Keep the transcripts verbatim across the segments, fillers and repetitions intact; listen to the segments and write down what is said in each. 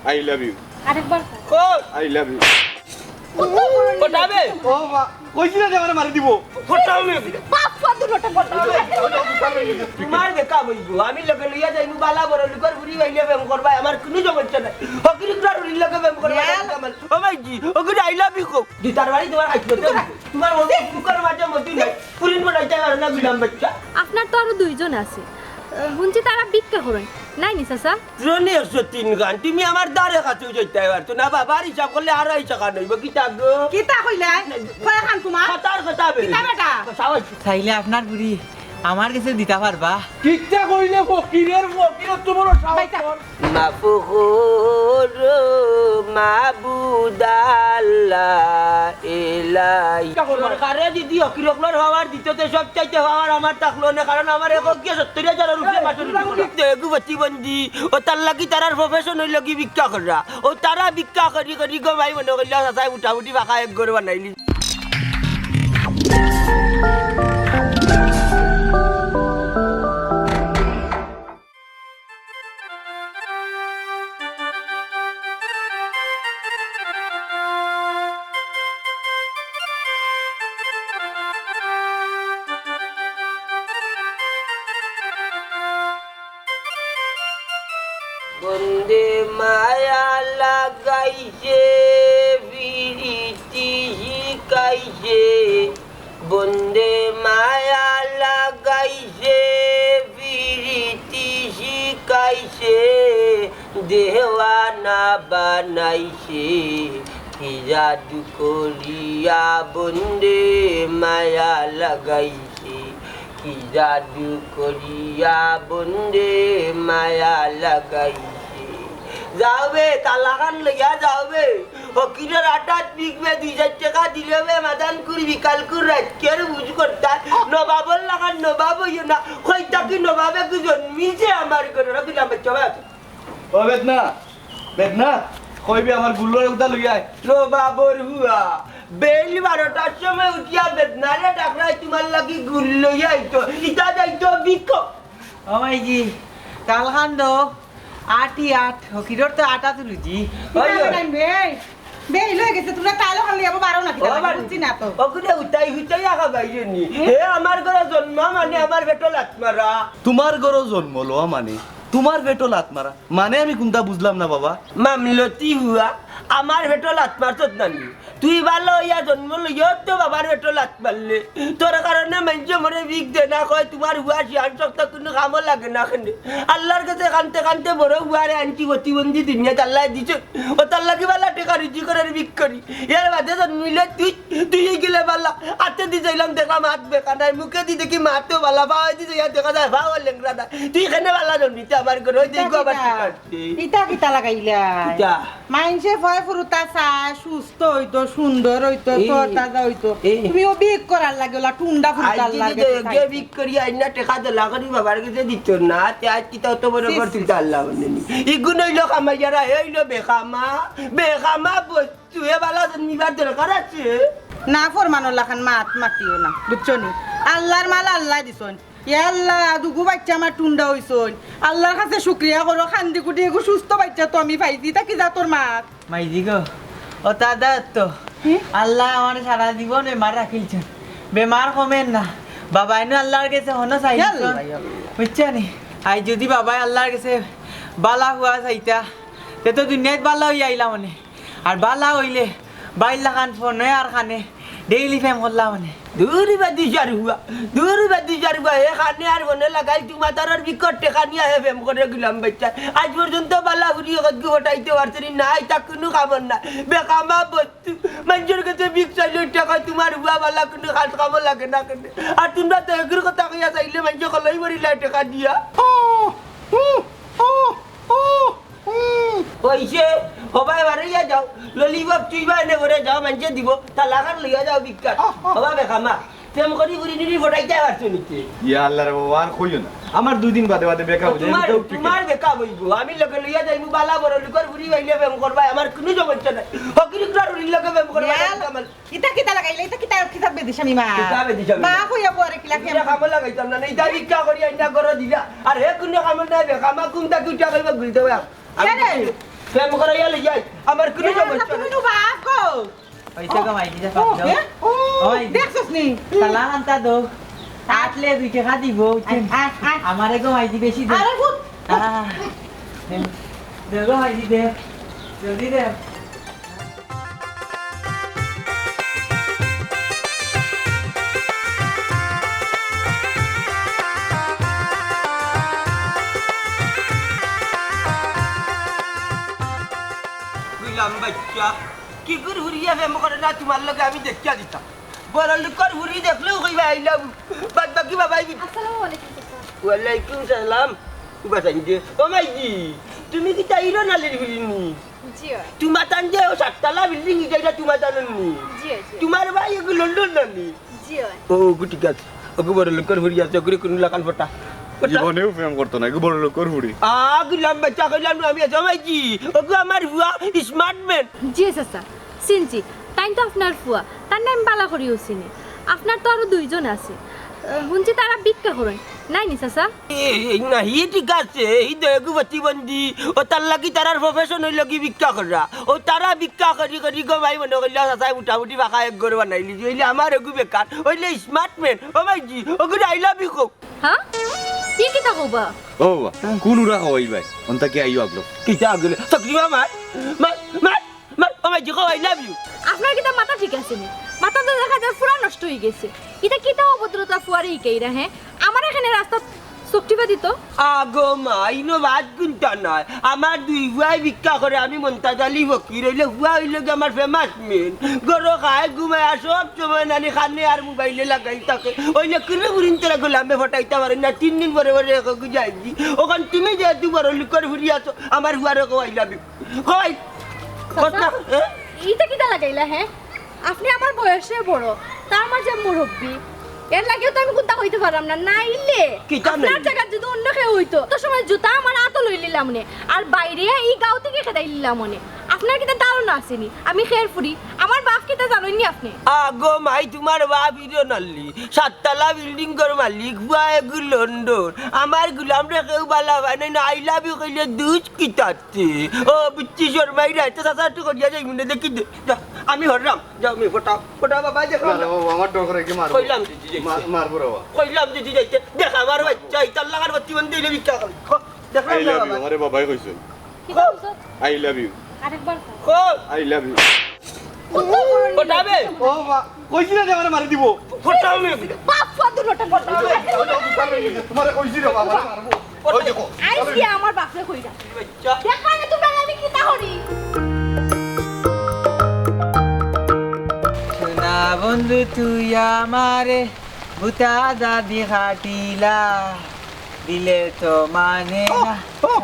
I love you. আরেকবার কও। কই? I love you. কত বড় নির্লজ্জ। পটাবে? ও মা, কইছি না যে আমারে মারি দিবো। পটাবে? বাপ, কত দুটো পটাবে? তোমার বেকা বইবো। আমি লগে লইয়া যাইমু, বালা বড় লোকর ফুরি বাইলে প্রেম করবা, আমার কুনু সমস্যা নাই। ফকির ফুরার ফুরির লগে প্রেম করবা, ও ভাইজি, ওগুলো I love you কও। জুতার বাড়ি তোমার খাইছো তো? তোমার মধ্যে কুকুর মাঝে মধ্যে নাই। ফুরিন বানাইতে পারো না, বিলাম বাচ্চা। আপনার তো আরো দুইজন আছে। আহ, হুনছি তারা ভিক্ষা করইন। নাই নি, চাচা? রনি একশো তিন গান, তুমি আমার দ্বারে কাছেও যাইতে পারতো না। বাবার হিসাব করলে আড়াইশো খান অইবো। কিতা গো? কিতা কইলে? কয়খান তোমার? কথার কথা বে। কিতা বেটা? চাইলে আপনার ফুরি আমার গেছে দিতা পারবা। কিতা কইলে ফকিরের, ফকিরের তো বড় সাহস। মাফ করো মাবুদ আল্লাহ এলাই। সরকারে যদি ফকির অকলর পাওয়ার দিত, তে সব চাইতে পাওয়ার আমার থাকলো না, কারণ আমার এক অজ্ঞা সত্তর হাজারের উপরে মাসুল দিত। এগু প্রতিবন্ধী, ও তার লাগি তারার profession অইলো কি ভিক্ষা করা। ও তারা ভিক্ষা করি করি গো ভাই মনে করিলা চাচায় মোটামুটি বাঁকা এক ঘর বানাইলি। বন্দে মায়া লাগাইছে, পিরিতি শিখাইছে। বন্দে মায়া লাগাইছে, পিরিতি শিখাইছে। দেওয়ানা বানাইছে, কি জাদু করিয়া। বন্দে মায়া লাগাইছে, কি জাদু করিয়া। বন্দে মায়া লাগাইছে। যাও বে, তালাখান লইয়া যাও বে। ফকিরের আটাত বিকবে, দুই চাইর টেকা দিলে বে, মাদান করি বিকাল করি রাইত কের বুঝ করতা। নবাবর লাখান নবাব অইও না, কই থাকি নবাবে কি জন্মিছে আমার ঘরে। রাখিলাম বাচ্চা ভাই। ও বেদনা, বেদনা, কইবি আমার গুল্লর উদা লইয়া আয়। নবাবর হুয়া, বেইল বারোটার সময় উঠিয়া বেদনারে ডাকরায় তোমার লাগি গুল লইয়া আইতো। ইতা যাইতো বিকো। ও মাইজি, তালখান দো, আটি আট, ফকিরর তো আটা তুলুজি। ওই, ওই। বেইল অই গেছে, তোমরা তালখান লইয়া বারো না কিতা ও লাগে, বাবা। বুঝছি না তো। ওগুলো উতাই হুতাই আগা বাইরে নি। হুম? এ আমার ঘরে জন্ম মানে আমার পেটো লাত মারা। তোমার ঘরে জন্ম লওয়া মানে তোমার পেটো লাত মারা? মানে আমি কুনতা বুঝলাম না বাবা। মামলতি হুয়া, আমার পেটো লাত মারছত না নি? তুই ভালা অইয়া জন্ম লইয়াও তো বাবার পেটো লাত মারলে। তোর কারণে মাইনষে মোরে ভিক দেনা কয়, তোমার হুয়া শিয়ান শক্ত কুনু কামো লাগে না কেনে। আল্লার গেছে কানতে কানতে বড় হুয়ারে আনছি প্রতিবন্ধী দুনিয়াত আল্লায় দিছে। ও তার লাগি ভালা টেকা রুজি করার ভিক করি। এর বাদে জন্মিলে তুই, তুই গেলে ভালা। আতে দি যাইলাম দেখা মাত বেকা নাই, মুখে দি দেখি মাতেও ভালা, পাওয়ে দি যাইয়া দেখা যায় পাওয়া লেংড়া নাই। তুই এখানে ভালা জন্মিতে আমার ঘরে, ওই দেখো আবার কি কাটছে। ইতা কিতা লাগাইলা? ইতা। মাইনষে ফয় ফুরুতা চায়, সুস্থ অইতো, সুন্দর অইতো, এই, তরতাজা অইতো। এই। তুমি ও ভিক করার লাগে, ওলা টুন্ডা ফুরুতার আইজ লাগে। যদি তো এগে ভিক করি আইনা টেকা দলা করি বাবার গেছে দিত না, তে আইজ কিতা অত বড় ছি, ঘর ছি, তুলতে ছি, আল্লাহ ছি, বলে নি। ছি। ইগুন অইলো কামাইয়ারা, এ অইলো বেকামা, বেকামা বস্তু, এ বালা জন্মিবার দরকার আছে? না ফরমানোর লাখান মাত মাতিও না, বুঝছো নি? আল্লার মাল আল্লায় দিছইন। ইয়া আল্লাহ, দুগু বাইচ্চা আমার টুন্ডা অইছইন। আল্লার কাছে শুকরিয়া করো, কান্দি কুটি এগু সুস্থ বাইচ্চা তো আমি পাইছি, ইতা কি জাতর মাত? মাইজি গো, ও দাদা তো, হুম? আল্লায় আমারে সারা জীবন বেমার রাখিলছইন, বেমার কমের না। বাবাইনু আল্লার গেছে হনো চাইছইন, ইয়া আল্লাহ, ইয়া আল্লাহ। বুঝছো নি? আইজ যদি বাবায় আল্লার গেছে বালা হুয়া চাইতা, তে তো দুনিয়াত বালা অইয়া আইলাম অনে। আর বালা অইলে বাইর লাখান ফোনে আর কানে ডেইলি প্রেম করলাম অনে। দূর বাদি চারুয়া, দূর বাদি চারুয়া, এ কানে আর ফোনে লাগাইল, তুমার তারার বিকট টেকা নিয়া হে প্রেম করে গেলাম বাইচ্চা। আইজ পর্যন্ত বালা ফুরি কতগু পটাইতে পারছে নি, নাই তা কুনু কামর না। বেকামা বস্তু, মাইনষর গেছে ভিক চাইলে টেকা, তুমার হুয়া বালা কুনু কাজ কামো লাগে না কেনে। আর তুমরা তো এগুর কথা কইয়া চাইলে মাইনষে কলাই মরিলায় টেকা দিয়া। ও, ও, ও, ও। হুম। কইছে, হবায় বারইয়া যাও, ললিপপ চুইবা এনে করে যাও, মাইনষে দিবো, তালাখান লইয়া যাও ভিক্ষা। আহ, আহ। হবা বেকামা, প্রেম করি ফুরি নিরি ফটাইতে পারছো নিতে। ইয়া আল্লাহ রে বাবা, আর কইও না। আমার দুই দিন বাদে বাদে বেকা অইযায়, তুমার, আমি তো উঠি তুমার বেকা অইবো। আমি লগে লইয়া যাইমু, বালা বড় লোকর ফুরি বাইলে প্রেম করবায়, আমার কুনু সমস্যা নাই। ফকির ফুরার ফুরির লগে প্রেম করবায়, ইয়া আল্লাহ। কামাল। ইতা কিতা লাগাইলা? ইতা কিতা, কিতা বেদিশামি মা? কিতা বেদিশামি মা? মা কইয়া বুয়ারে কিলা ইতা খেয়ে কামো লাগাইতাম না, ইতা ভিক্ষা করি আইনা ঘরো দিলা। আর হে কুনু কামো নাই, বেকামা কুনতা কিতা কইবা গুলতে অয়। আমি কেনে? প্রেম করাইয়া লই যাই, আমার কোনো সমস্যা তুমি নাই। তো বাপ গো। অইছে গো মাইজি, যা ও, পাক দাও। হে? ও, ওই, দেখছস নি? তালা আনতা দো। আটলে দুই টেকা দিব, বুঝছেন? আট, আট, আট। আমারে গো মাইজি বেশি দে। আরে ভূত। আহ, দে গো মাইজি দে। জলদি দে। গুলাম বাচ্চা, কি করে হুরিয়া প্রেম করে না, তোমার লগে আমি দেখিয়া দিতাম। বড় লোকর হুরি দেখলেও কইবা, "I love you।" বাদ বাকি বাবাই বি- আসসালামু আলাইকুম, চাচা। ওয়ালাইকুম সালাম। উবা সাইন দে। ও মাইজি, তুমি কিতা হিরো নালির হুরি নি? জি অয়। তোমার তান যে ও সাততলা বিল্ডিং, ইটা, ইটা তোমার তান নি? জি অয়, জি অয়। তোমার ভাই এগু লন্ডন নালি? জি অয়। ও, ওগু ঠিক আছে। ওগু বড় লোকর হুরি আছে, ওগুরে কোনো লাখান ফটা। ফটা। জীবনেও প্রেম করতো না, এগু বড় লোকর হুরি। আ, গুলাম বাচ্চা কইলাম না আমি, আচ্ছা মাইজি। ওগু আমার ফুয়া, smart man। জি চাচা, চিনছি। তাইন তো আপনার ফুয়া, তান নাম বালা করিও চিনি। আপনার তো আরো দুইজন আছে। আহ, হুনছি তারা ভিক্ষা করইন, নায় নি চাচা? এ, এ, না, হি ঠিক আছে, হি তো এগু প্রতিবন্ধী। ও তার লাগি তারার profession অইলো গি ভিক্ষা করা। ও তারা ভিক্ষা করি করি গো ভাই মনে করলে চাচায় মোটামুটি ফাঁকা এক ঘর বানাইলি। অইলে আমার এগু বেকার, অইলে smart man। ও মাইজি, ওগুরে I love you কও। হ্যাঁ? কি কিতা কবা? ও বাবা, কোন উড়া কওয়াই ভাই? অন্তা কি আইও আগলো? কিতা আগলে? চাকরি মার, মার, মার, মার, ও মাইজি কও, "I love you।" আপনার কিতা মাথা ঠিক আছে নি? মাথা তো দেখা যায় পুরা নষ্ট অই গেছে। ইতা কিতা অভদ্রতা ফুয়ারে হিকাইরা, হ্যাঁ? আমার এখানে রাস্তা চোখ টিপা দিত। আগো মা, ইনো বাদ গুনতা নাই। আমার দুই ফুয়ায় ভিক্ষা করে, আমি মন্তাজ আলী ফকির, অইলে ফুয়া অইলো গি আমার famous man। ঘরো খায়, ঘুমায়, আর সব সময় নানি কানে আর মোবাইলে লাগাই থাকে। অইলে কোনো ফুরিন্তরে গোলামে ফটাইতা পারে না, তিন দিন পরে পরে এগু যায়গি। অখন তুমি যেহেতু বড় লোকর হুরি আছো, আমার ফুয়ারে কও, "I love you।" কই? কথা, হ্যাঁ? ইটা কিতা লাগাইলা, হ্যাঁ? আপনে আমার বয়সে বড়, তার মাঝে মুরব্বি। এর লাগিও তো আমি কুন্তা কইতে পারলাম না, নাইলে কিতা আপনার নাইলে? জাগাত যদি অন্য কেউ অইতো, তো সময় জুতা আমার আতো লইলিলাম নে, আর বাইরে ই গাঁও থাকি খেদাইলিলাম নে। আপনার কিতা ধারণা আছে নি? আমি খের ফুরি, আমার বাপ কিতা জানইন নি আপনে? আগো মাই, তোমার বাপ হিরো নালি, সাততলা বিল্ডিং ঘর মালিক, ফুয়া এগু লন্ডন। আমার গুলামরে কেউ বালা পায় না, না, "I love you" কইলে দুষ কিতা? জি, ও, বুঝছি, শর্মাই রে, তো চাচা একটু করিয়া যাই, মনে দেখি দে। যা, আমি হরলাম। যাও, মি ফটাও, ফটাও বাবা, দেখো না। না, ও, আমার ডর করে কি মারবো? কইলাম দিদি যাইতে। মা-, মারবো রে বাবা। কইলাম দিদি যাইতে। দেখ, আমার বাচ্চা, ইতার লাগার বাচ্চি বন্ধ হইলে ভিক্ষা করে। খো, দেখলাম I না love you, বাবা। আমারে বাবাই কইছে। কি কইছো? I love you। আরেকবার কও। খো। I love you। ফটাবে। ও বাবা, কইছি না যে আমারে মারি দিব। ফটাও মি। বাপ, ফদু লোটা, ফটাও মি। তোমারে কইছি রে বাবা, মারবো। ওই দেখো। আইছি আমার বাপরে কইরা। আচ্ছা। দেখা না তোমরা আমি কিতা করি। সোনা বন্ধু তুই আমারে বুতা দাদি খাটিলা, দিলে তো মানে না। ও, ও,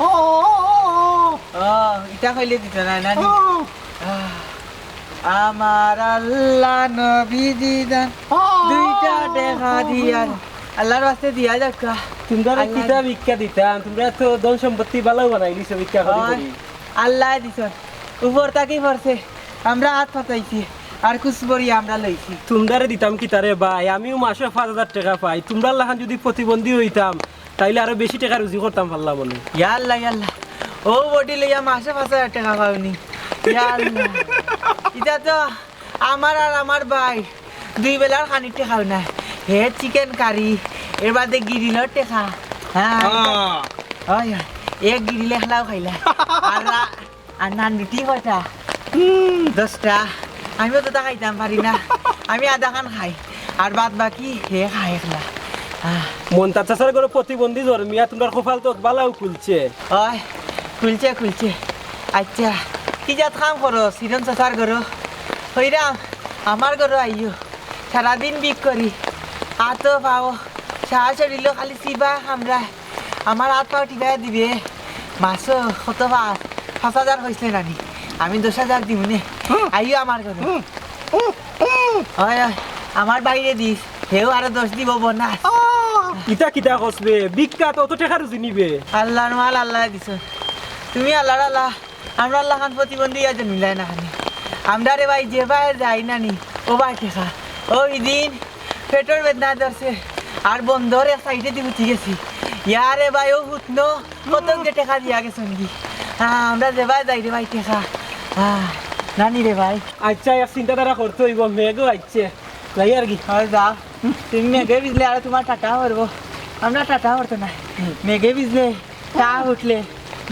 ও, ও, ও। ও, ইটা কইলে দিত না, নানি? ও। আহ, আমার আল্লাহ নবীজি দান ও। দুইটা দেখা দিয়া। আল্লাহর ওয়াস্তে দিয়া যাউক্কা। তোমরারে আল্লাহ। কিতা ভিক্ষা দিতাম? তোমরা তো ধন সম্পত্তি বালাউ বানাইলিছো ভিক্ষা করি অয়, করি। আল্লায় দিছইন। উপর থাকি পড়ছে। আমরা আত পাতাইছি। আর খুশ করি আমরা লইছি। তোমরারে দিতাম কিতারে ভাই? আমিও মাসে পাঁচ হাজার টেকা পাই। তোমরার লাখান যদি প্রতিবন্ধী অইতাম, তাইলে আরো বেশি টেকা রুজি করতাম পারলাম অনে। ইয়া আল্লাহ, ইয়া আল্লাহ। ও বডি লইয়া মাসে পাঁচ হাজার টেকা পাওনি। ইয়া আল্লাহ। ইটা তো আমার আর আমার ভাই দুই বেলার খানির টেকাও নাই। হে চিকেন কারি, এর বাদে গিরিলর টেকা। হ্যাঁ। হ্যাঁ। অয়, অয়। এক গিরিলে একলাউ খাইলা। আর রা-, আর নান রুটি কয়টা? হুম, দশটা। আমিও তো তা খাইতাম পারি না। আমি আধা খান খাই। আর বাদ বাকি হে খায় একলা। আহ। মন্তাজ চাচার ঘরো প্রতিবন্ধী জন্মিয়া তোমরার কপাল তো বালাউ খুলছে। অয়, খুলছে, খুলছে। আচ্ছা, কি জাত কাম করো, সিরন চাচার ঘরো? কইরাম, আমার ঘরো আইও। সারাদিন ভিক করি। আতো পাও, সারা শরীলো খালি চিবা কামড়ায়। আমার আত পাও টিপাইয়া দিবে। মাসো কত পাস? পাঁচ হাজার কইছলে নানি? আমি দশ হাজার দিমুনে। হুম। আইও আমার ঘরো। হুম। হুম। হুম। অয়, অয়, আমার ভাইরে দিস। হেও আরো দশ দিব বোনাস। ইতা কিতা কস বে? ভিক্ষাত অত টেকা রুজি নি বে? আল্লাহর মাল আল্লায় দিছইন। তুমি আল্লাহর আল্লাহ। আমরার লাখান প্রতিবন্ধী ইয়া জন্মিলায় না খানি। আমরারে ভাই যে ভাই যাই নানি, ও ভাই টেকা। ও ইদিন পেটর বেদনা ধরছে, আর বন্দর এক সাইডে দি উঠি গেছি। ইয়ারে ভাই, ও হুতনো, কত যে টেকা দিয়া গেছইন গি। আহ, আমরা যেবায় যাই রে ভাই টেকা। আহ, নানি রে ভাই। আচ্ছা, এক চিন্তাধারা করতে অইবো, মেঘও আইছে, যাই আর কি। হয় যা, তুমি মেঘে ভিজলে আর তুমার টাটা পড়বো, আমরা টাটা পড়তো না। মেঘে ভিজলে তা উঠলে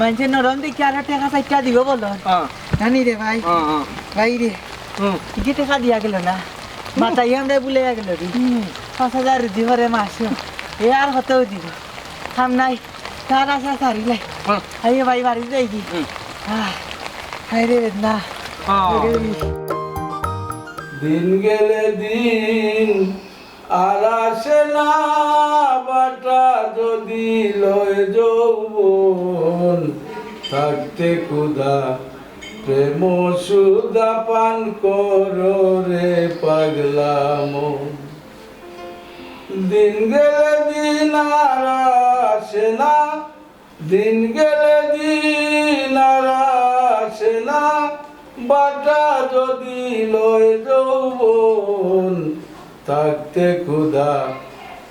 মানষে নরম দেখি আরো টেকা চাইরটা দিবো বলো। হ্যাঁ। জানি রে ভাই। হ্যাঁ, হ্যাঁ। ভাই রে। হুম। ইগে টেকা দিয়া গেল না। মাথায় আমরা ভুলে গেল রে। হুম। পাঁচ হাজার রুজি করে মাসে। এ আর কত দিব? কাম নাই। তার আশা ছাড়িলাই। হ্যাঁ। আইয়ে ভাই বাড়ি যাই কি? হুম। আহ, হায় রে বেদনা। হ্যাঁ। দিন গেলে দিন আর আসে না, বাটা যদি লয় যৌবন, থাকতে ক্ষুধা প্রেম সুধা পান করো রে পাগলা মন। দিন গেলে দিন আর আসে না, দিন গেলে দিন আর আসে না, বাটা যদি লয় যৌবন, থাকতে ক্ষুধা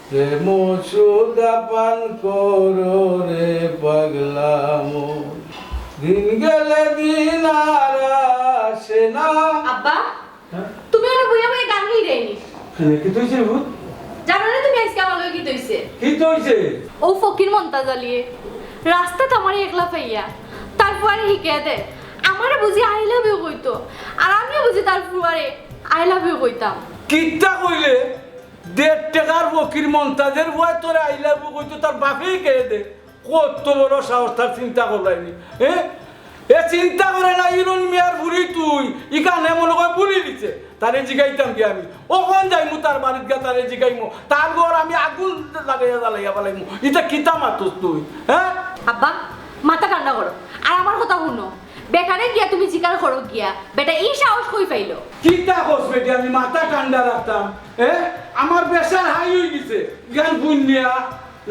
প্রেম সুধা পান করো রে পাগলা মন। দিন গেলে দিন আর আসে না। আব্বা, হ্যাঁ? তুমি অনো বইয়া বইয়া গান গাইরায়নি। কেনে, কিতা অইছে রে পুত? জানো না তুমি আইজকে আমার লগে কিতা অইছে? কিতা অইছে? ও ফকির মন্তাজ আলিয়ে রাস্তাত আমারে একলা পাইয়া তার ফুয়ারে হিকাইয়া দে। আমারে বুঝি I love you কইতো, আর আমিও বুঝি তার ফুয়ারে I love you কইতাম। কিতা কইলে? দেড় টেকার ফকির মন্তাজর ফুয়ায় তোরে I love you কইতো, তার বাপে হিকাইয়া দে। কত বড় সাহস, তার চিন্তা করলায়নি, হ্যাঁ? এ চিন্তা করে না, ইরন মিয়ার ফুরি তুই, ইখানে মনে কয় ভুলি দিছে। তারে জিগাইতাম কি আমি? অখন যাইমু তার বাড়িত গিয়া তারে জিগাইমু। তার ঘর আমি আগুন লাগাইয়া জ্বালাইয়া ফালাইমু। ইতা কিতা মাতস তুই, হ্যাঁ? আব্বা, মাথা ঠান্ডা করো। আর আমার কথা হুনো। বেটারে গিয়া তুমি জিকার করো গিয়া। বেটা ই সাহস কই পাইলো? কিতা কস বেটি, আমি মাথা ঠান্ডা রাখতাম, হ্যাঁ? আমার pressure high অইগেছে। জ্ঞান বুনিয়া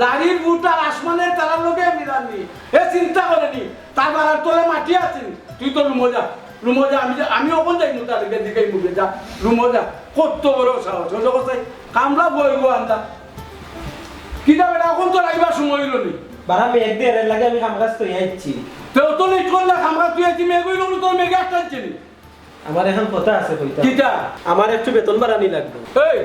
লারির বুট আর আসমানের তারার লগে আমি রানি। এ চিন্তা করেনি, তার বাড়ার তলে মাটি আছে নি। তুই তো রুমো যা, রুমো যা, আমি যা-, আমি অখন যাইমু তার দিকে দিকে মুখে যা, রুমো যা। কত বড় সাহস, ওই দেখো সেই কামলা বই গো আন্দা। কিতা বেটা, অখন তো রাইবার সময় অইলো নি। বারা মেঘ দের এর লাগি আমি কাম কাজ তো আইছি। তে অত late করলা, কাম কাজ তুই আইছি, মেঘ অইলো নি, তোর মেঘে আটকাইছে নি? আমার এখন কথা আছে কইতাম। কিতা? আমার একটু বেতন বাড়ানি লাগবো। এই,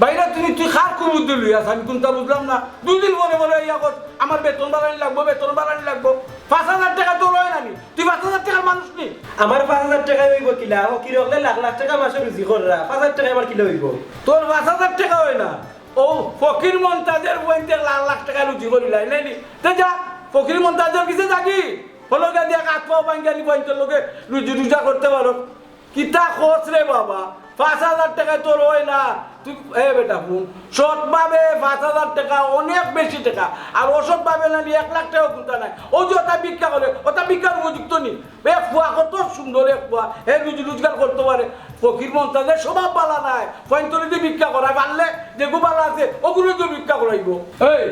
বাইরে তুমি, তুই কার কুবুদ্ধি লইয়া আস, আমি কুনটা বুঝলাম না। দুই দিন পরে পরে ইয়া কর, আমার বেতন বাড়ানি লাগবো, বেতন বাড়ানি লাগবো। পাঁচ হাজার টেকা তোর অয় না নি? তুই পাঁচ হাজার টেকার মানুষ নি? আমার পাঁচ হাজার টেকায় অইবো কিলা? ও কিরকলে লাখ লাখ টেকা মাসে রুজি কররা, পাঁচ হাজার টেকায় আমার কিলা অইবো? তোর পাঁচ হাজার টেকা অয় না? ও ফকির মন্তাজর ফুয়াইন্তে লাখ লাখ টেকা রুজি করিলাইন, নায় নি? তে যা, ফকির মন্তাজর গেছে যাগি। হলো গিয়া দিয়া হাত পাও ভাঙ্গিয়া নি ফুয়াইন্তর লগে রুজি রুজা করতে পারো। কিতা কস রে বাবা, পাঁচ হাজার টেকায় তোর অয় না। তুই, এ বেটা হুন, সৎভাবে পাঁচ হাজার টেকা অনেক বেশি টেকা, আর অসৎভাবে নাইলে এক লাখ টেকাও কুন্তা নাই। অউ যে অতা ভিক্ষা করে, অতা ভিক্ষার উপযুক্ত নি? এ ফুয়া কত সুন্দর এক ফুয়া, হে রুজি রুজগার করতো পারে। ফকির মন্তাজর স্বভাব ভালা নায়, ফুয়াইন্তরে দি ভিক্ষা করায়, পারলে যেগু ভালা আছে অগুরে দি ভিক্ষা করাইবো। এই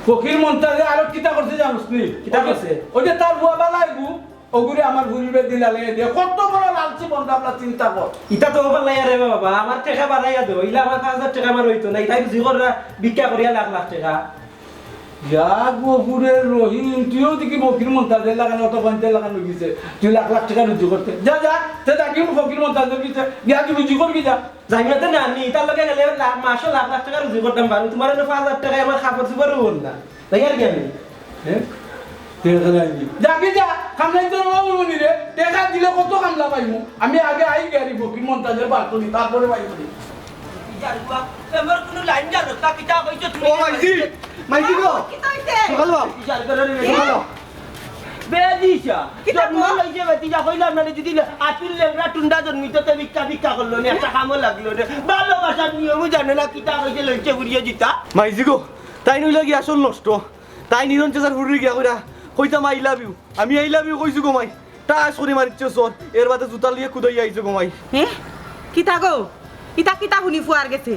ফকির মন্তাজে আরো কিতা করছে জানোস নি? কিতা করছে? অউ যে তার ফুয়া ভালা এগু, অগুরে আমার ফুরির বেদিন আলাইয়া দিয়া, কত বড় লালচি বন্দা, আপনারা চিন্তা কর। ইতা তো অইবার নায় রে বাবা, আমার টেকা বাড়াইয়া দেও, ইলা আমার পাঁচ হাজার টেকা আমার অইতো না, ইতা রুজি কররা ভিক্ষা করিয়া লাখ লাখ টেকা। ইয়া গফুরের রহিম, তুইও দেখি ফকির মন্তাজর লাখান, অত পঞ্চাশ লাখান অইগেছে, তুই লাখ লাখ টেকা রুজি করতে। যা, যা, তে দেখি ফকির মন্তাজর গেছে, গিয়া তুই রুজি করবি যা। যাইমু তে নানি, তার লগে গেলে লা-, মাসো লাখ লাখ টেকা রুজি করতাম পারমু, তুমার অনো পাঁচ হাজার টেকায় আমার কাপড় চোপড়ও অর না। যাই আর কি আমি। হ্যাঁ? টেকা নাই নি। যাবি যা, কামলাই তো অইবো নি রে। টেকা দিলে কত কামলা পাইমু? আমি আগে আই গিয়া রে ফকির মন্তাজর বাড়ি তুলি, তারপরে বাড়ি তুলি। ইয়ার বাবা, আমার কুনু লাইন জানো, তা কিতা কইছো তুমি? ও মাইজি, মাইজি গো। কিতা অইছে? সকাল বাবা। ইয়ার বাবা রে। সকাল বাবা। বেদিশা, কিতা জন্ম গো? লইছে বেদিশা, কইলাম না রে, যদি আতুর লেংড়া টুন্ডা জন্মিত, তে ভিক্ষা ভিক্ষা করলো নি, একটা কামও লাগলো নি। ভালোবাসার নিয়মও জানে না, কিতা কইছে লইছে ঘুরিয়ে দিতা। মাইজি গো, তাইন অইলা গি আসল নষ্ট। তাইন ইরন চাচার ফুরিরে গিয়া কইরা, কইতাম I love you। আমি I love you কইছি গো মাই। ঠাস করি মারিছে চড়, এর বাদে জুতা লইয়া কুদাইয়া আইছে গো মাই। হে? কিতা গো? ইতা কিতা হুনি ফুয়ার গেছে?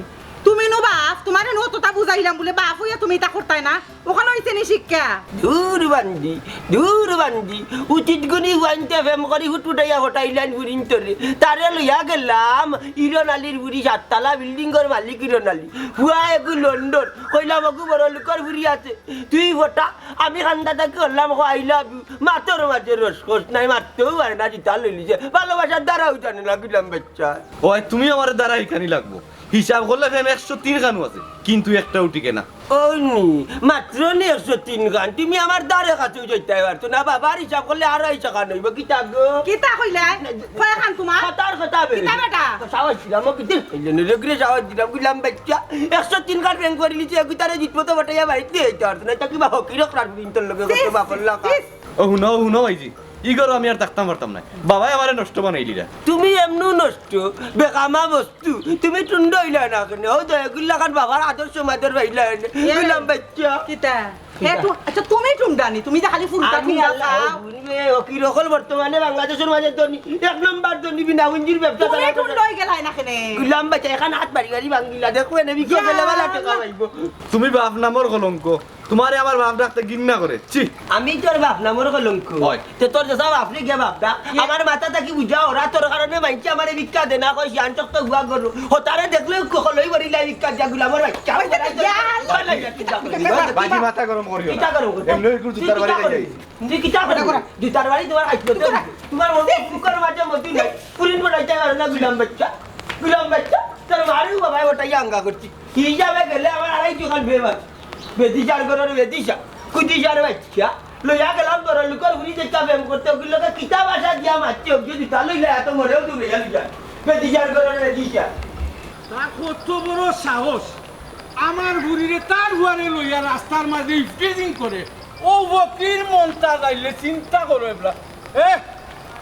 তুমি নু বাফ, তুমারে নু অততা বুঝাইলাম বুলে বাফ অইয়া তুমি ইতা করতায় না। অখান অইছে নি শিক্ষা? দূর বান্দি, দূর বান্দি। উচিত গুণী হুয়াইন্তে প্রেম করি হুট ফুটাইয়া হটাইলাইন ফুরিন্তরে। তারে লইয়া গেলাম ইরন আলীর ফুরি, সাততলা বিল্ডিংর মালিক ইরন আলী। হুয়া এগু লন্ডন, কইলাম অগু বড় লোকর ফুরি আছে। তুই ফটা, আমি কান্দা থাকি করলাম, কও, "I love you।" মাতর মাঝে রস কস নাই, মাততেও পারে না, যেতা লইলিছে। ভালোবাসার ধারাও জানে না, গুলাম বাইচ্চা। ওই, তুমি আমারে ধারা হিকানি লাগবো। হিসাব করলে প্রেম একশো তিন খানও আছে, কিন্তু একটাও টিকে না। ওই নি, মাত্র নি একশো তিন খান, তুমি আমার ধারে কাছেও যাইতায় পারতো না। বাবার হিসাব করলে আড়াইশো খান অইবো। কিতা গো? কিতা কইলায়? কয়খান তুমার? কথার কথা বের। কিতা বেটা? তো সাহস দিলাম, ও কিতা কইলে নি রে, সাহস দিলাম, গুলাম বাইচ্চা। একশো তিন খান প্রেম করিলিছে, এগুতারে জিতবো তো বটাইয়া বাড়িত লইয়া যাইতায় পারতো না, ইতা কিবা হকির অকরার ফুরিন্তর লগে কত বাকর লাগা। ও হুনো, ও হুনো ভাইজি, ই ঘরো আমি আর থাকতাম পারতাম নায়। বাবায় আমারে নষ্ট বানাইলিরা। তুমি এমনেউ নষ্ট, বেকামা বস্তু। তুমি টুন্ডা অইলায় না কেনে? অউ তো এগুর লাখান বাবার আদর্শ মাদর পাইলায় না। এ, গুলাম বাইচ্চা। কিতা? হে, কিতা? তু-, আচ্ছা, তুমি টুন্ডা নি? তুমি যে খালি ফুরুতা আমি টুন্ডা আল্লাহ, খাও। ও বুঝবে, ও কিরকম বর্তমানে বাংলাদেশর মাঝে ধনী, এক নম্বর ধনী বিনা পুঞ্জির ব্যবসা তুমি চালায়। টুন্ডা অইগেলায় না কেনে? গুলাম বাইচ্চা, এখান হাত বাড়ি বাড়ি ভাঙ্গিলা। দেখো, এনে বিক্রি ইয়া করলে বালা টেকা আল্লাহ। পাইবো। তুমি বাফ নামর কলঙ্ক। তুমারে আমার বাফ ডাকতে ঘিন্না করে। ছি। আমি তোর বাফ নামর কলঙ্ক। অয়। তে তোর যেসা বাফরে গিয়া বাফ ডাক। ইয়া। আমার মাথা থাকি বুঝা ওরা তোর কারণে মাইনষে আমারে ভিক্ষা দেয় না, কয় শিয়ান চক্ত হুয়া করো। হতারে দেখলে কলই বাড়ি লাই ভিক্ষা দিয়া গুলামর বাইচ্চা। ইয়া আল্লাহ। ভাইজি, মাথা গরম করিও না। কিতা গরম করিও? এমনে একটু জুতার বাড়ি খাই যাই। তুই কিতা করবি? জুতার বাড়ি তোমার খাইতে হবে। তোমার মধু, কুকুর মাঝে মধু নাই। পুরিন বড়াইতে পারে না, গুলাম বাইচ্চা। গুলাম বাইচ্চা। তোর মারেও বাবায় ওটাই আঙ্গা করছি। কি হিসাবে গেলে আমার আড়াই চোখান বেবাস। বেদিশার ঘরর বেদিশা। কুদিশার বাইচ্চা। লইয়া গেলাম বড় লোকর ফুরি দেখতা প্রেম করতে, ওগুর লগে কিতা ভাষা দিয়া মাতছে, ওগুর জুতা লইলে এত মরেও দূরে গেল যায়। বেদিশার ঘরর বেদিশা। তার কত বড় সাহস, আমার ফুরিরে তার ফুয়ারে লইয়া রাস্তার মাঝে ইফটিজিং করে। ও ফকির মন্তাজ আইলে চিন্তা করো এবলা। এ,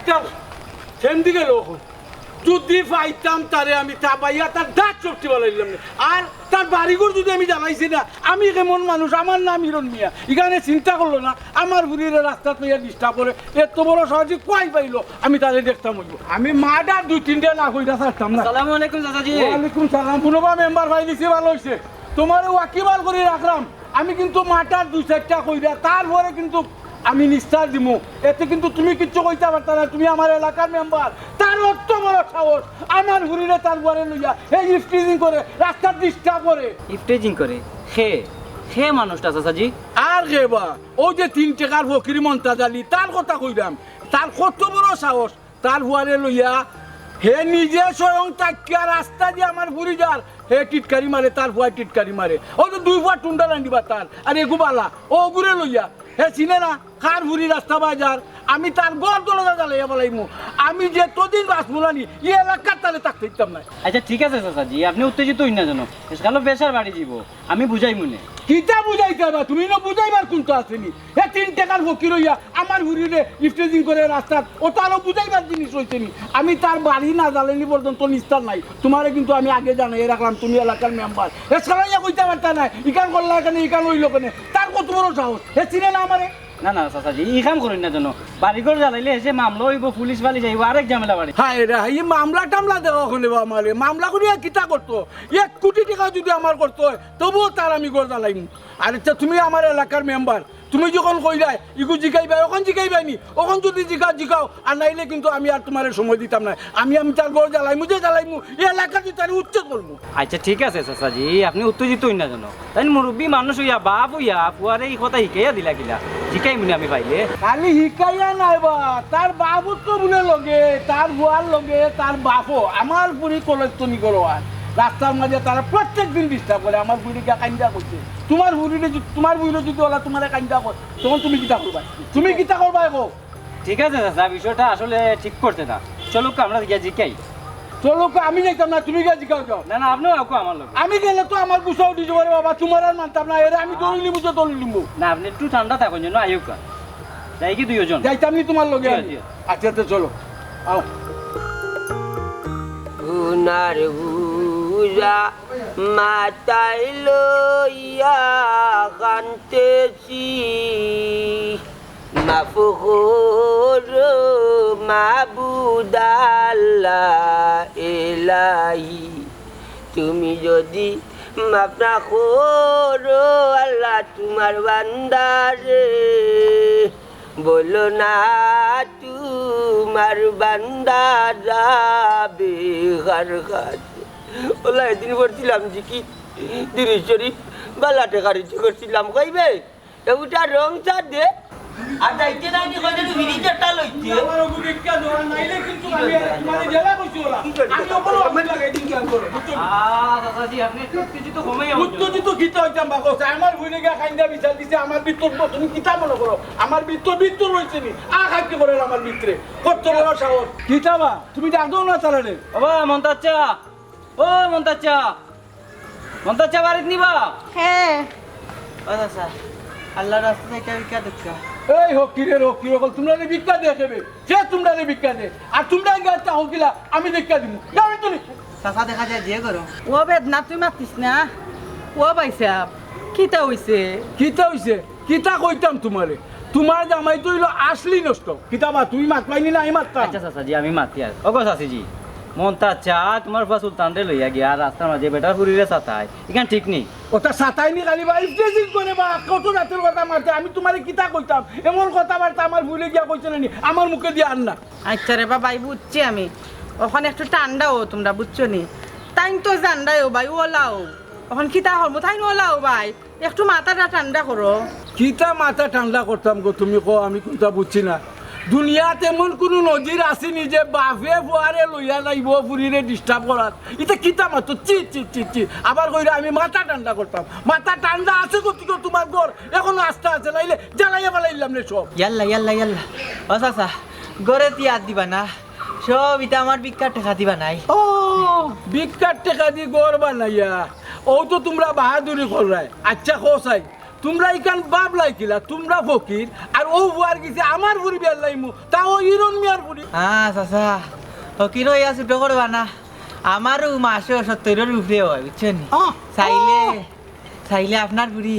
যাও, সেন দিকে লোক। যদি পাইতাম তারে আমি থাবাইয়া তার দাঁত চপটি বালাইলাম না। আর তার বাড়িঘর যদি আমি জ্বালাইছি না, আমি কেমন মানুষ, আমার নাম হিরণ মিয়া। ইখানে চিন্তা করলো না, আমার ফুরিরে রাস্তাত লইয়া disturb করে, এত বড় সাহসী কই পাইলো, আমি তারে দেখতাম অইবো। আমি মার্ডার দুই তিনটা না কইরা ছাড়তাম না। আসসালামু আলাইকুম চাচাজি। ওয়ালাইকুম সালাম। হুনো বা মেম্বার পাই দিছি, ভালা অইছে। তোমারে ওয়াকিবহাল করি রাখলাম। আমি কিন্তু মার্ডার দুই চাইরটা কইরা, তারপরে কিন্তু আমি নিস্তার দিমু। এতে কিন্তু তুমি কিচ্ছু কইতা পারতা না, তুমি আমার এলাকার মেম্বার। তার অত বড় সাহস, আমার ফুরিরে তার ফুয়ারে লইয়া হে ইফটিজিং করে, রাস্তাত disturb করে। ইফটিজিং করে? কে? কে মানুষটা চাচাজি? আর কে বা? অউ যে তিন টেকার ফকির মন্তাজ আলী, তার কথা কইরাম। তার কত বড় সাহস, তার ফুয়ারে লইয়া হে নিজে স্বয়ং থাকিয়া রাস্তা দিয়া আমার ফুরি যার, হে টিটকারি মারে, তার ফুয়ায় টিটকারি মারে। অউ তো দুই ফুয়া টুন্ডা রান্দিবা তার, আর এগু বালা, অগুরে লইয়া হে চিনে না, কার ফুরি রাস্তা বায় যার, আমি তার ঘর দরজা জ্বালাইয়া ফালাইমু। আমি যতদিন বাঁচমু না নি, ই এলাকাত তারে থাকতে দিতাম না। আচ্ছা, ঠিক আছে চাচাজি, আপনে উত্তেজিত অইন না যেন, এসকালো বেশার বাড়ি যাইবো। আমি বুঝাইমুনে। কিতা বুঝাইতায় বা? তুমি না বুঝাইবার কুন্তা আছে নি? হে তিন টেকার ফকির অইয়া আমার ফুরিরে ইফটিজিং করে রাস্তাত, অতা আরো বুঝাইবার জিনিস অইছে নি? আমি তার বাড়ি না জ্বালাইনি পর্যন্ত নিস্তার নাই। তোমারে কিন্তু আমি আগে জানাইয়া রাখলাম, তুমি এলাকার মেম্বার। হে সারাইয়া কইতা পারতা নায়, ইখান করলা কেনে, ইখান অইলো কেনে? তার কত বড় সাহস, হে চিনে না আমারে? না, না, চাচাজি, ই কাম করইন না যেন। বাড়িঘর জ্বালাইলে হেষে মামলা অইবো, পুলিশ বাড়ি যাইবো, আরেক ঝামেলা বাড়ি। হায় রে, ই মামলা টামলা দেওয়া অখনে বা আমারে। মামলা করিয়া কিতা করতো? এক কোটি টেকা যুদি আমার করতো অয়, তবুও তার আমি ঘর জ্বালাইমু। আর ইতা তুমি আমার এলাকার মেম্বার, তুমি যখন কইলায়, ইগু জিকাইবায়, অখন জিকাইবায় নি, অখন যুদি জিকাও, জিকাও, আর নাইলে কিন্তু আমি আর তোমারে সময় দিতাম নায়। আমি, আমি তার ঘর জ্বালাইমু যে জ্বালাইমু, ই এলাকা থাকি তারে উচ্ছেদ করমু। আচ্ছা, ঠিক আছে চাচাজি, আপনে উত্তেজিত অইন না যেন। তাইন মুরব্বি মানুষ অইয়া, বাফ অইয়া, ফুয়ারে ই কথা হিকাইয়া দিলা কিলা? জিকাইমুনে আমি পাইলে। খালি হিকাইয়া নায় বা, তার বাফও তো বুলে লগে, তার ফুয়ার লগে, তার বাফও। আমার ফুরি কলেজ তো নি করো আর। রাস্তার মাঝে তারা প্রত্যেক দিন disturb করে, আমার ফুরিরে গিয়া কাইন্দা কইছে। তোমার ফুরিরে যু-, তোমার ফুরিরে যুদি অলা তোমারে কাইন্দা কর, তখন তুমি কিতা করবায়? তুমি কিতা করবায় কও? ঠিক আছে চাচা, বিষয়টা আসলে ঠিক করছে না। চলুক, আমরা গিয়া জিকাই। চলুক, আমি যাইতাম না, তুমি গিয়া জিকাও যাও। না, না, আপনেও আউক্কা আমার লগে। আমি গেলে তো আমার গুছা উঠি যাইবো রে বাবা, তোমার আর মানতাম না, এরে আমি দৌড়ি লিমু তো দৌড়ি লিমু। না, আপনে একটু ঠান্ডা থাকইন যেন, আউক্কা। যাই কি দুইজন? যাইতাম নি তোমার লগে জি, আমি। জি। আচ্ছা, তো চলো, আও। গুনার বুঝা মাথায় লইয়া কান্দেছি, মাফ করো মাবুদ আল্লাহ এলাহি, তুমি যদি মাফ না করো আল্লাহ তোমার বান্দারে, বলো না তোমার বান্দা যাবে কার কাছে। ওলা এদিন পড়ছিলাম জিকির, দুরুদ শরীফ, বালা টেকা রুজি করছিলাম, কইবে এগুটা রং চা দে। আর যাইতে নাই নি কইলে তুমি নিজেরটা লইতে। আমার ওগু ভিক্ষা দেওয়া নাইলে কিন্তু আমি আর তোমারে জেলা কইছি ওলা। আমি ওগুলো আমি লাগাই দিন কেন করো, বুঝছো নি? আহ, চাচাজি, আপনি একটু উত্তেজিত কমাই আমাকে। উত্তেজিত কিতা হইতাম বা কইছে? আমার ভুলে গিয়া খাইন্দা বিচার দিছে, আমার ভিতর তো তুমি কিতা মনে করো? আমার ভিতর ভিতর রইছে নি? আ খাইতে করে আমার ভিতরে। কত বড় সাহস। কিতা বা? তুমি ডাক দাও না তারারে। বাবা, মন্তাচ্চা। ও মন্তাচ্চা। মন্তাচ্চা বাড়িত নিবা? হ্যাঁ। ও চাচা, আল্লাহর রাস্তায় একটা ভিক্ষা দেখা। এই হকিরের হকির অকল, তোমরারে ভিক্ষা দেয় কে বে? কে তোমরারে ভিক্ষা দেয়? আর তোমরা এই গাছটা হকিলা, আমি ভিক্ষা দিমু। যাও তো নি। চাচা দেখা যায় যে করো। ও বেদনা, তুই মাতিস না। ও ভাই সাহেব, কিতা হইছে? কিতা হইছে? কিতা কইতাম তোমারে? তোমার জামাই তো হইলো আসলি নষ্ট। কিতা বা, তুমি মাতবাইনি না, আমি মাততাম। আচ্ছা চাচাজি, আমি মাতি আর। ওগো চাচিজি, মন্তাচ্চা তোমার ফুয়া সুলতানরে লইয়া গিয়া রাস্তার মাঝে বেটার ফুরিরে সাতায়, ইখান ঠিক নি? ওটা সাতাইনি খালি বা ইফটেজিং করে বা কত জাতের কথা মারতে, আমি তোমারে কিতা কইতাম? এমন কথাবার্তা আমার ভুলে গিয়া কইছে না নি, আমার মুখে দিয়া আর না। আচ্ছা রে বাবা, এই বুঝছি আমি। ওখানে একটু ঠান্ডা ও তোমরা, বুঝছো নি? তাইন তো জানরায় ও ভাই, ওলাও। ওখান কিতা হরমু, তাইন ওলাও ভাই। একটু মাথাটা ঠান্ডা করো। কিতা মাথা ঠান্ডা করতাম গো, তুমি কও, আমি কোনটা বুঝছি না। দুনিয়াত এমন কুনু নজির আছেনি যে বাফে ফুয়ারে লইয়া যাইবো ফুরিরে disturb করার? ইটা কিতা মাতো? ছি, ছি, ছি, ছি। আবার কইরা আমি মাথা ঠান্ডা করতাম। মাথা ঠান্ডা আছে গো, তুই তোমার ঘর এখনো আস্তা আছে, নাইলে জ্বালাইয়া ফালাইলাম নে সব। ইয়াল্লা, ইয়াল্লা, ইয়াল্লা। ও চাচা, ঘরে তি আর দিবা না? সব ইটা আমার ভিক্ষার টেকা দি বানাই। ও, ভিক্ষার টেকা দি ঘর বানাইয়া। ও তো তোমরা বাহাদুরি কররায়। আচ্ছা, কও চাই, তোমরা ইখান ভাবলায় কিলা? তোমরা ফকির, আর ও ফুয়ার গেছে আমার ফুরি বিয়া লাইমু, তাও হিরন মিয়ার ফুরি। হ্যাঁ, চাচা, ফকির অইয়া ছোট করবা না। আমারও মাসে সত্তরর উপরে হয়, বুঝছেন নি? আহ, চাইলে আহ। চাইলে আপনার ফুরি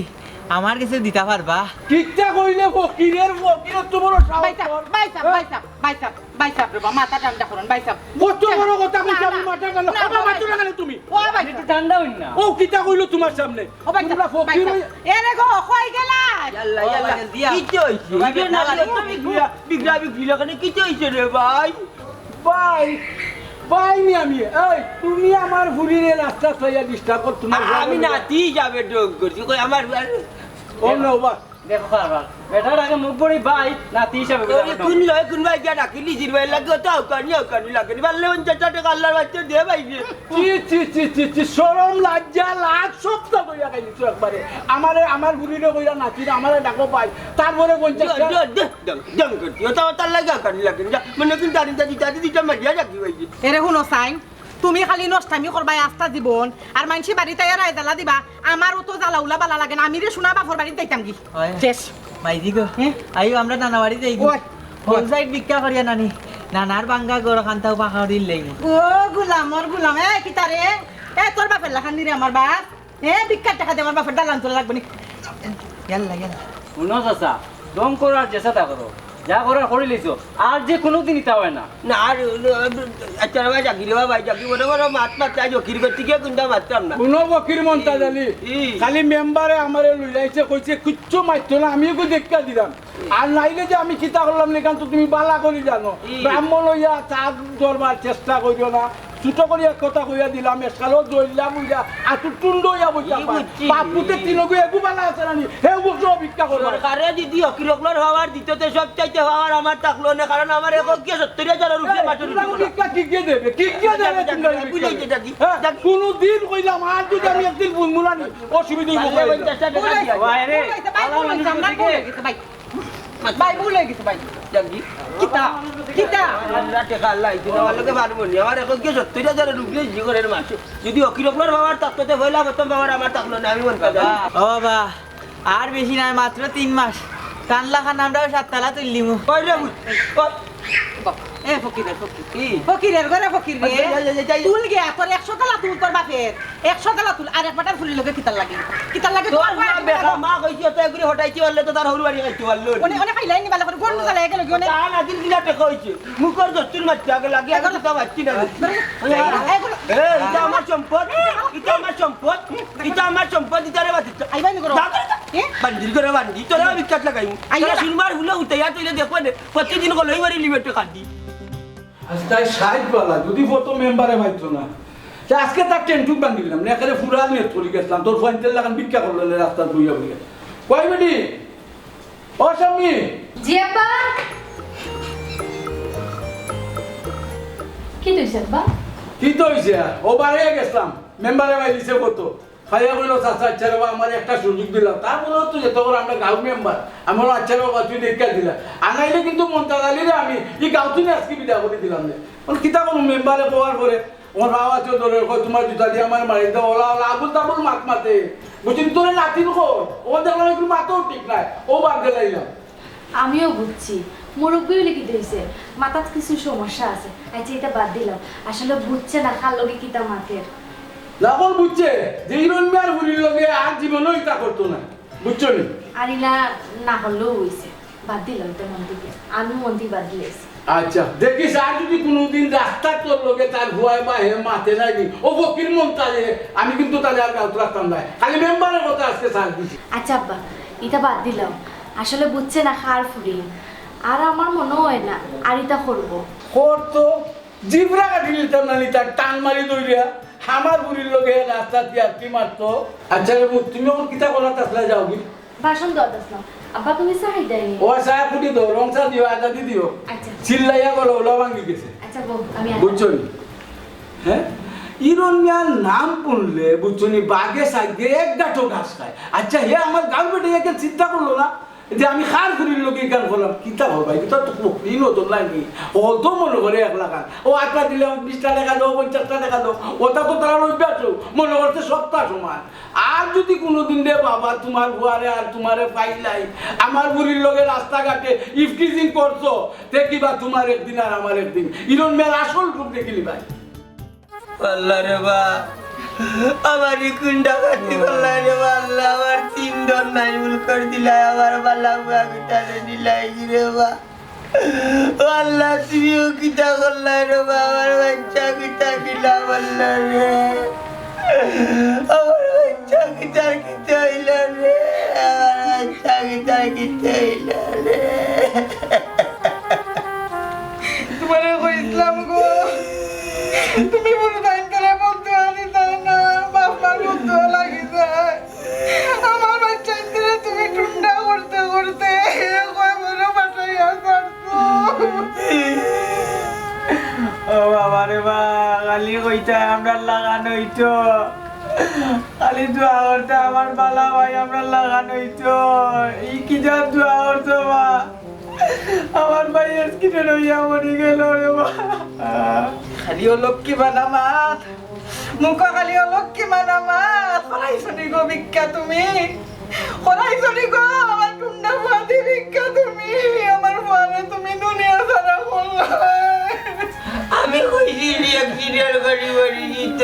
আমার গেছে দিতা পারবা? কিতা কইলে ফকিরের, ফকিরের তো বড় সাহস। ভাই সাহেব, ভাই সাহেব, হ্যাঁ? ভাই সাহেব, ভাই সাহেব, ভাই সাহেব রে বা, মাথা ঠান্ডা করুন, ভাই সাহেব। কত বড় কথা কইছো, না, আমি না, মাথা ঠান্ডা, না, আমার না, মাথা না, ঠান্ডা তুমি। ও ভাই সাহেব, কিতা ঠান্ডা হইন না। ও কিতা কইলো তোমার সামনে? ও ভাই সাহেব, তোমরা ফকির ভাই সাহেব। হই- এরে গো, কই গেলা? ইয়াল্লা, ইয়াল্লা, দিয়া। কিতা হইছে? ভাই, ইরে না, না, না, তুমি বিগড়া, বিগড়া, বিগড়া, কেনে কিতা হইছে রে ভাই? ভাই, ভাই নি আমি। এই, তুমি আমার ফুরিরে রাস্তা থইয়া disturb কর, তোমার আ-, আমি নাতি হিসাবে ঢং করছি, কই আমার ও না, বাবা। দেখো, বাবা, বেটার আগে মুখ বড়ি ভাই, নাতি হিসাবে ওই কোন লয়, কোন ভাই গিয়া ডাকি লিজির ভাই লাগে, তো আউকানি, আউকানি লাগে নি। পারলে পঞ্চাশ ষাট টেকা আল্লাহর বাচ্চা দে ভাই রে। ছি, ছি, ছি, ছি, ছি, শরম, লজ্জা, লাজ সব তো কইয়া খাইলি তুই একবারে। আমারে, আমার ফুরিরে কইরা নাতি না, আমারে ডাকো ভাই। তারপরে পঞ্চাশ ষাট ঢং, ঢং, ঢং করতি। ওটা, ওটার লাগে আউকানি লাগে নি। যা, মনে কিন্তু দাঁড়িয়ে, দাঁড়িয়ে, দাঁড়িয়ে, দিতে মারিয়া ডাকি ভাই রে। এরে হুনো সাইন, তুমি খালি নষ্টামি করবায় আস্তা জীবন, আর মানষি বাড়িত আইয়া রায় জ্বালা দিবা। আমারও তো জ্বালা উলা বালা লাগে না, আমি রে সোনা বাফর বাড়িত যাইতাম গি। হয়। শেষ। মাইজি গো, হ্যাঁ? আইও আমরা নানা বাড়ি যাই গো। ওই। ফুল সাইড ভিক্ষা করিয়া নানি, নানার বাঙ্গা ঘর খান্তাও পাকা করিল লেই। ও গুলামর গুলাম, এ কিতা রে? এ তোর বাফর লাখান নি রে আমার বাফ। এ ভিক্ষার টেকা দে আমার বাফর দালান তোলা লাগবে নি। ইয়াল্লা, ইয়াল্লা। হুনো চাচা, ঢং করো আর যেতা করো, যা করার করি লিছো, আর যে কুনুদিন ইতা হয় না। না, আর, আচ্ছা রে ভাই, জাগি রে ভাই, জাগি, বড় বড় মাত মাত চাই, ফকির করতে গিয়া কুনটা মাততাম না। কুনো ফকির মন্তাজ আলী, ই। খালি মেম্বারে আমারে লইলাইছে, কইছে কিচ্ছু মাততো না, আমি ওকে দেখা দিলাম। আর নাইলে যে আমি কিতা করলাম না, ইখান তো তুমি বালা করি জানো। ই। ব্রাহ্মণ হইয়া চাঁদ ধরবার চেষ্টা করিও না। ছোট করি এক কথা কইয়া দিলাম, এসালো জইল্লা বুঝা, আতুর টুন্ড হইয়া বইতাম ই পার। বুঝছি। বাপুতে তিনগু এগু বালা আছে নানি, হে বসো ভিক্ষা করো। সরকারে যদি ফকির অকলর পাওয়ার দিত, তে সব চাইতে পাওয়ার আমার থাকলো না, কারণ আমার এক গিয়া সত্তর হাজারের উপরে এ, মাসের তোমরা রুটি ভিক্ষা কি গিয়ে দেবে? কি গিয়ে দেবে তোমরা ভিক্ষা? বুঝাইতে থাকি। হ্যাঁ, থাকি। কুনুদিন কইলাম, আর যদি আমি একদিন বুনবুলানি, অসুবিধা হইব। পারলে পঞ্চাশ টেকা দিয়া। ভাই রে, ভাই, ভাই, ভালো মানুষ ভাই, দিকে। ভাই, ভাই। ভাই, ভুল হয়ে গেছে, ভাই। জাগি। কিতা? কিতা? আল্লাহ টেকা আল্লাহ, এই দিন আমার লগে পারবো নি। আমার এখন কি সত্তর হাজারের উপরে জি করে মাসে। যদি ফকির অকলর পাওয়ার থাকতো, তে পয়লা প্রথম পাওয়ার আমার থাকলো না, আমি মন খারাপ। ও বাবা, আর বেশি নাই, মাত্র তিন মাস। কানলা খান আমরাও সাততলা তুললিমু। কই রে বুঝ? কই? এ ফকিরের ফকির। কি? ফকিরের ঘরে ফকির রে। এই, এই, এই, এই, এই। তুল গিয়া, তোর একশো তালা তুল তোর বাপের। একশো তালা তুল, আর এক বাটার ফুলির লগে কিতার লাগে? কিতার লাগে তোর তোর বাপের? বেটা মা কইছে, তো এগুলি হটাইতে পারলে তো তার হরু বাড়ি খাইতে পারলো না। অনে, অনে খাইলাই নি বালা করে, গন্ধ জ্বালা এগুলো কি অনে? তা নাদির কিনা টেকা হইছে। মুখর দস্তুর মারতে আগে লাগে, আগে তো মারছি না। ধরো, এই, এই, এই, ইটা আমার সম্পদ, ইটা আমার সম্পদ, ইটা আমার সম্পদ, ইটা রে বাদ দিতে। আইবা নি করো। যা করে যা। এ? বান্দির করে বান্দি, তোরা বিখ্যাত লাগাই। আইবা তোরা না। সুরমার হুলো উঠে যা, তুই দেখবে নে, প্রতিদিন কলই বাড়ি লিমিটে কাটি। আজ তাই ষাট বালা, যদি ফটো মেম্বারে পাইতো না, তে আজকে তার টেন্টুক বান্ধিলাম না, একেবারে ফুরা নিয়ে চলে গেছিলাম, তোর ফোনতে লাগান ভিক্ষা করলো না রাস্তার বইয়া বইয়া। কই বেটি? ও শাম্মী! জি আব্বা। কি হইছে আব্বা? কি তো হইছে? ও বারে গেছিলাম, মেম্বারে পাই দিছে ফটো। খাইয়া কইলো, "চাচা, আচ্ছা রে বাবা, আমার একটা সুযোগ দিলাম।" তার বলে, "তুই যত বড় আমরা গাঁও মেম্বার।" আমি বললাম, "আচ্ছা রে বাবা, তুই দেখা দিলা।" আর নাইলে কিন্তু মন্তাজ আলীরে আমি এই গাঁও থেকে আজকে বিদায় করে দিলাম রে। বলে, "কিতা করবো মেম্বারে পাওয়ার পরে?" আমার বাবা তো ধরে কয়, "তোমার জুতা দিয়ে আমার মারি দাও, ওলা ওলা আবুল তাবুল মাত মাতে।" বুঝছেন, তোরে নাতিন কর, ও দেখলাম একটু মাথাও ঠিক নাই, ও বাদ দিলাইলাম। আমিও বুঝছি, মুরব্বি হইলে কিতা হইছে, মাথাত কিছু সমস্যা আছে। আচ্ছা, এটা বাদ দিলাম, আসলে বুঝছে না কার লগে কিতা মাতের। লাবল বুঝছে যে ইরন মিয়ার ফুরির লগে আর জীবনও ইতা করতো না, বুঝছো নি? আর ইলা না করলেও হইছে, বাদ দিলাম এটা মন থেকে, আমি মন থেকে বাদ দিলাইছি। আচ্ছা, দেখিস আর যদি কোনোদিন রাস্তার তোর লগে তার হুয়ায় বা হে মাতে নাই নি, ও ফকির মন্তাজে, আমি কিন্তু তাহলে আর গাউত রাখতাম না। খালি মেম্বারের কথা আজকে ছাড় দিছি। আচ্ছা আব্বা, ইটা বাদ দিলাম, আসলে বুঝছে না কার ফুরি, আর আমার মনে হয় না আর ইটা করবো। কর তো, জিবরা কাটি নিতাম না নি তার টান মারি দৌড়িয়া, আমার ফুরির লগে রাস্তা দিয়া কি মারতো। আচ্ছা রে পুত, তুমি এখন কিতা করাত আসলে যাও কি? বাসন ধোয়াত আসলাম। আব্বা, তুমি চা খাইতায় নি? ও চা ফুটি দাও, রং চা দিও, আজাদি দিও। আচ্ছা। চিল্লাইয়া গলা ওলা ভাঙি গেছে। আচ্ছা, বউ, আমি আর বুঝছো নি? হ্যাঁ? ইরন মিয়ার নাম শুনলে, বুঝছো নি, বাঘে সাইডে এক গাঁঠো ঘাস খায়। আচ্ছা, হে আমার গাঁও বেটে একে চিন্তা করলো না যে আমি কার ফুরির লগে ইখান করলাম। কিতা হল ভাই, কিতা তো বকরি নতুন লাইনি। ও তো মনে করে এক লাখান। ও আটটা দিলে বিশটা টাকা দাও, পঞ্চাশটা টাকা দাও। ওটা তো তারা অভ্যাস, মনে করছে সপ্তাহ সমান। আর যদি কোনোদিন রে বাবা তোমার বুয়ারে আর তোমারে পাইলাই, আমার বুড়ির লগে রাস্তাঘাটে ইফটিজিং করছো, তে কিবা তোমার একদিন আর আমার একদিন। ইরন মিয়ার আসল রূপ দেখিলি ভাই। আল্লাহ রে বা, আমার ই কুন ডাকাতি করলাই রে বা আল্লাহ, আমার তিন জন নাই ভুল করে দিলাই, আমার বালা বুয়া গুতারে দিলাই রে বা। ও আল্লাহ, তুমিও কিতা করলাই রে বা, আমার বাচ্চা কিতা দিলাম আল্লাহ রে। আমার বাচ্চা কিতা কিতা হইল রে, আমার বাচ্চা কিতা কিতা হইল রে। তোমারে কইছিলাম গো, তুমি বুঝবাইন করে বলতে আনি দাও না, বাপ মার বলতে লাগি যায়। আমার বাচ্চাইন্তরে তুমি টুন্ডা করতে করতে কয় বড় পাঠাইয়া ছাড়ছো। ও বাবা রে বা, খালি কইতায় আমরার লাখান অইতো, খালি দোয়া করতায় আমার বালা ভাই আমরার লাখান অইতো। ই কি জাত দোয়া করছো বা? আমার ভাই এক্সিডেন্ট হইয়া মরি গেল রে বা। খালি ও লক্ষ্মী বানা মাত, মুখো খালি ও লক্ষ্মী বানা মাত। করাইছো নি গো ভিক্ষা তুমি? করাইছো নি গো আমার টুন্ডা ফুয়াদি ভিক্ষা তুমি? আমার ফুয়ারে তুমি দুনিয়া ছাড়া করলায়। আমি কইছি নি অ্যাক্সিডেন্ট করি মরি দিত।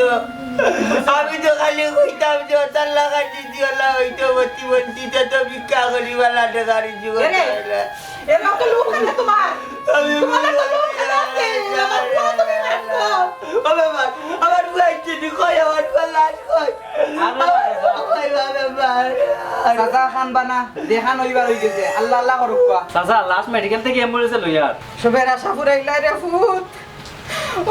আমি তো খালি কইতাম যে তার লাগা যদি ওলা হইতো প্রতিবন্ধী তো ভিক্ষা করি বালা টেকা রুজি করতে এরে, পারে না। এরা তো লোক না তোমার। আমি তোমার তো লোক না আছে। আমার ফুয়া তুমি মারছো। ও বাবা, আমার ফুয়া যদি কই, আমার ফুয়া লাশ কই? আরে আমার ফুয়া কই, বাবা, বাবা। চাচা খান বানা, দেখান অইবার অই গেছে। আল্লাহ আল্লাহ করুক বা। চাচা, লাশ মেডিকেল থেকে অ্যাম্বুলেন্সে লইয়ার। সবের আশা ফুরাইলাই রে ফুত।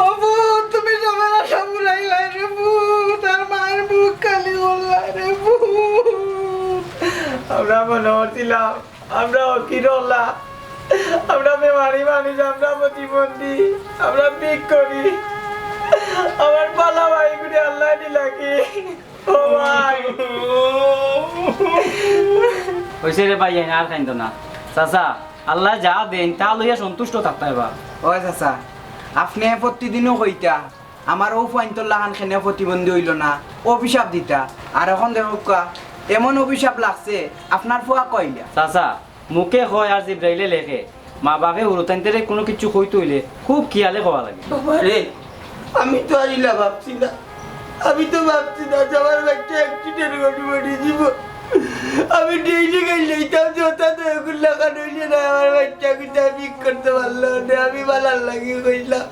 ও ফুত, তুমি সবের আশা ফুরাইলাই রে ফুত। আর মায়ের বুক খালি করলাই রে ফুত। আমরা মনে করছিলাম আমরা ফকির অলা, আমরা বেমারি মানুষ, আমরা প্রতিবন্ধী, আমরা ভিক করি। আমার বালা ভাই গুলি আল্লাহ দিলাকি। ও ভাই। হইছে রে ভাই, আর কাইন্দো না। চাচা, আল্লাহ যা দেইন, তা লইয়া সন্তুষ্ট থাকতায় বা। ওই চাচা, আপনে প্রতিদিনও কইতা, আমার অউ ফুয়াইন্তর লাখান কেনে প্রতিবন্ধী অইলো না, অভিশাপ দিতা। আর এখন দেখউক্কা, এমন অভিশাপ লাগছে, আপনার ফুয়া কইলা। চাচা, মুখে কয় আর জিব্রাইলে লেখে, মা বাপে হুরুতাইন্তরে কুনু কিচ্ছু কইতে অইলে খুব খিয়ালে কওয়া লাগে। বাবা রে, আমি তো আর ইলা ভাবছি না, আমি তো ভাবছি না যে আমার বাইচ্চা accident করি মরি যিবো। আমি daily গাইল লইতাম যে ওটা তো এগুলো লাগানো অইলে না, আমার বাইচ্চা কিতা ঠিক করতে পারলো না, আমি বালার লাগি কইলাম।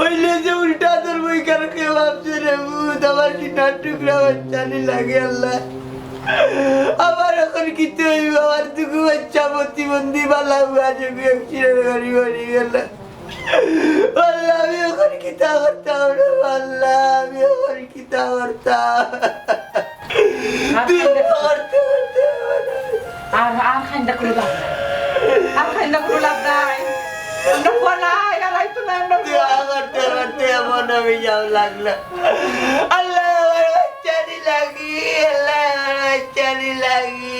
অইলে যে উল্টা তোর বই কারকে ভাবছে রে ভূত, আমার কি না টুকরা বাইচ্চা নি লাগে আল্লাহ। আমার এখন কিতা অইবো, আমার দুগু বাইচ্চা প্রতিবন্ধী বালা বুয়া যেগু accident করি মরি গেল। আল্লাহ, আমি এখন কিতা করতাম রে আল্লাহ, আমি এখন কিতা করতাম? আর তুই কান্দা করতে করতে আমার আর, আর কান্দা করো লাভ নাই। আর কান্দা করো লাভ নাই। আমরা বলাই, আর আইতো না, আমরা দোয়া করতে করতে এমন আমি যাও লাগলো। আল্লাহ, আমার বাইচ্চা নি লাগি, আল্লাহ, আমার বাইচ্চা নি লাগি।